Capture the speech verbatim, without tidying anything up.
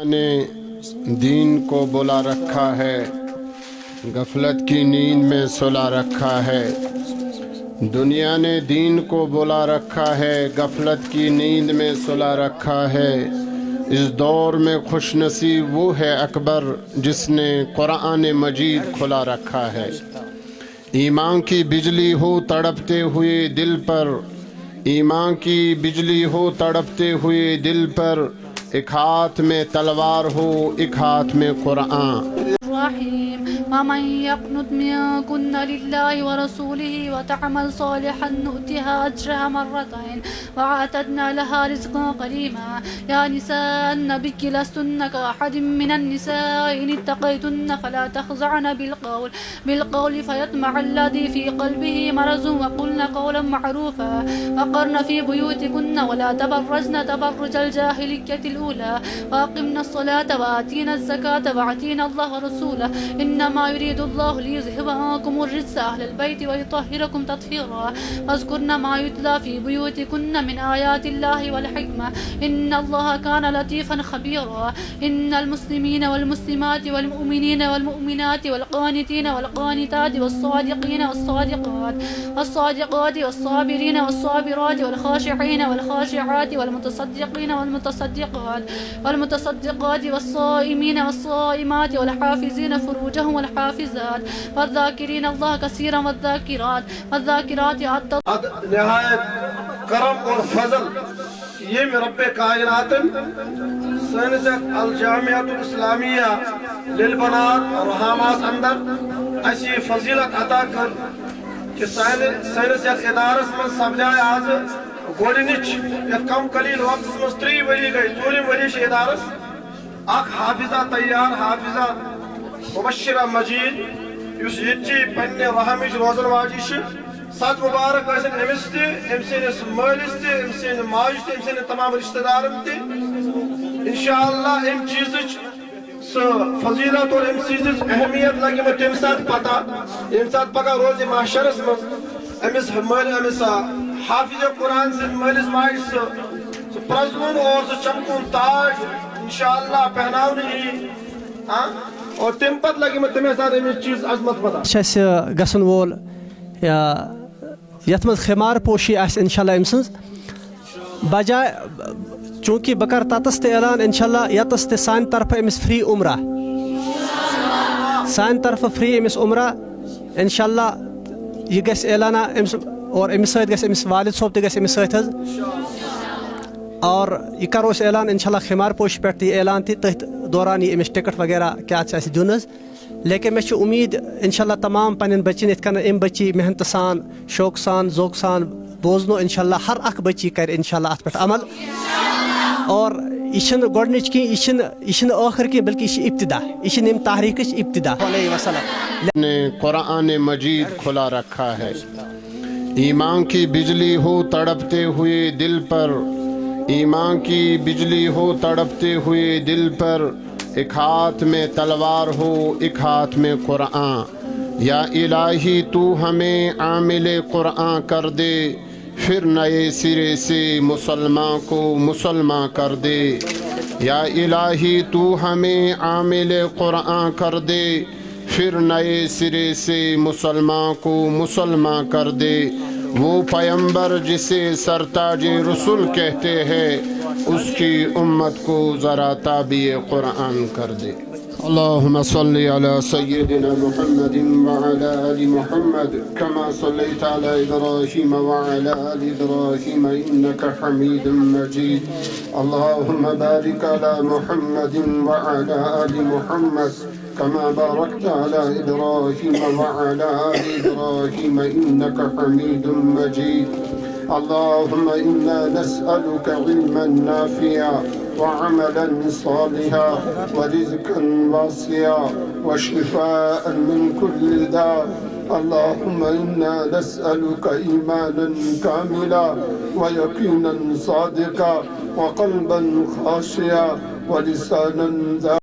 نے دین کو بلا رکھا ہے، غفلت کی نیند میں سلا رکھا ہے۔ دنیا نے دین کو بلا رکھا ہے، غفلت کی نیند میں سلا رکھا ہے۔ اس دور میں خوش نصیب وہ ہے اکبر، جس نے قرآن مجید کھلا رکھا ہے۔ ایمان کی بجلی ہو تڑپتے ہوئے دل پر، ایمان کی بجلی ہو تڑپتے ہوئے دل پر، ایک ہاتھ میں تلوار ہو، ایک ہاتھ میں قرآن۔ الرحيم. ومن يقنت منكن لله ورسوله وتعمل صالحا نؤتها أجرها مرتين وأعتدنا لها رزقا كريما. يا نساء النبي لستن كأحد من النساء إن اتقيتن فلا تخضعن بالقول بالقول فيطمع الذي في قلبه مرض وقلن قولا معروفا وقرن في بيوتكن ولا تبرجن تبرج الجاهلية الأولى وأقمن الصلاة وآتين الزكاة وأطعن الله ورسوله إنما يريد الله ليذهب عنكم الرجس أهل البيت ويطهركم تطهيرا واذكرن ما يتلى في بيوتكن من آيات الله والحكمة إن الله كان لطيفا خبيرا. إن المسلمين والمسلمات والمؤمنين والمؤمنات والقانتين والقانتات والصادقين والصادقات والصادقات والصابرين والصابرات والخاشعين والخاشعات والمتصدقين والمتصدقات والمتصدقات والصائمين والصائمات والحافظين فروجهم والحافظات والذاكرين الله كثيرا والذاكرات والذاكرات أعد الله. اد نہایت کرم اور فضل ییٚمۍ رب کائناتن سٲنِس یتھ الجامعۃ الاسلامیہ للبنات رحاماہس اندر اسہِ یہِ فضیلت عطا کٔر کہ سانہِ سٲنِس یتھ ادارس منٛز سپدے آز گۄڈٕنِچ، یتھ کم قلیل وقتس منٛز ترٛے ؤری گٔے، ژوٗرِم ؤری چھِ ادارس اکھ حافظہ تیار، حافظہ مبشرہ مجید، یُس ییٚتہِ چی پننہِ رحمٕچ روزن واجی چھِ۔ ست مبارک ٲسِن أمِس تہِ، أمۍ سٕنٛدِس مٲلِس تہِ، أمۍ سٕنٛدِ ماجہِ تہِ، أمۍ سٕنٛدٮ۪ن تمام رشتہٕ دارن تہِ۔ انشاءاللہ امہِ چیٖزٕچ سۄ فضیلت اور أمۍ سٕنٛز اہمیت لگہِ مےٚ تَمہِ ساتہٕ پتہ، ییٚمہِ ساتہٕ پگاہ روزِ محشرس منٛز أمِس مٲلۍ، أمِس، آ، حافظ قرآن سٕنٛدِ مٲلِس ماجہِ سُہ، سُہ پرٛزوُن اور سُہ چمکوُن تاج، انشاءاللہ، پہناونہٕ یی۔ آ، اور تَمہِ پتہٕ لگہِ مےٚ تَمے ساتہٕ أمِس چیٖز عظمت پتہ۔ چھِ اَسہِ گژھن وول یا یَتھ منٛز خمار پوشی آسہِ انشاءاللہ أمۍ سٕنٛز۔ بجاے چونکہ بہٕ کرٕ تتس تہِ اعلان انشاءاللہ، یتس تہِ سانہِ طرفہٕ أمِس فری عمرہ، سانہِ طرفہٕ فری أمِس عمرہ انشاءاللہ۔ یہِ گژھِ اعلانہ أمِس اور أمِس سۭتۍ گژھِ أمِس والد صٲب تہِ گژھِ أمِس سۭتۍ حظ۔ اور یہِ کرو أسۍ اعلان انشاءاللہ خمار پوشہِ پٮ۪ٹھ تہِ، یہِ اعلان تہِ تٔتھۍ دوران یہِ أمِس ٹکٹ وغیرہ کیٛاہ چھِ اَسہِ دیُن حظ۔ لیکن مےٚ چھِ اُمید انشاءاللہ تمام پننٮ۪ن بچن یِتھ کٔنۍ أمۍ بچی محنتہٕ سان، شوقہٕ سان، ذوقہٕ سان بوزنو انشاءاللہ ہر اکھ بچی کرِ انشاءاللہ اتھ پٮ۪ٹھ عمل۔ اور یہِ چھِنہٕ گۄڈنِچ کینٛہہ، یہِ چھِنہٕ، یہِ چھِنہٕ ٲخر کینٛہہ، بلکہ یہِ چھِ ابتدا، یہِ چھِ نیم تحریکٕچ ابتدا۔ علیہ وسلم۔ نے قرآن مجید کھلا رکھا ہے۔ ایمان کی بجلی ہو تڑپتے ہوئے دل پر، ایمان کی بجلی ہو تڑپتے ہوئے دل پر، ایک ہاتھ میں تلوار ہو، ایک ہاتھ میں قرآن۔ یا الٰہی تو ہمیں عامل قرآن کر دے، پھر نئے سرے سے مسلمان کو مسلمان کر دے۔ یا الٰہی تو ہمیں عامل قرآن کر دے، پھر نئے سرے سے مسلمان کو مسلمان کر دے۔ وہ پیمبر جسے سرتاج رسل کہتے ہیں، اس کی امت کو ذرا تابع قرآن کر دے۔ اللهم صل على سيدنا محمد وعلى آل محمد كما صليت على إبراهيم وعلى آل إبراهيم إنك حميد مجيد. اللهم بارك على محمد وعلى آل محمد كما باركت على إبراهيم وعلى آل إبراهيم إنك حميد مجيد. اللهم إنا نسألك علما نافعا وعملا صالحا ورزقا واسعا وشفاء من كل داء. اللهم إنا نسألك إيمانا كاملا ويقينا صادقا وقلبا خاشعا ولسانا ذاكرا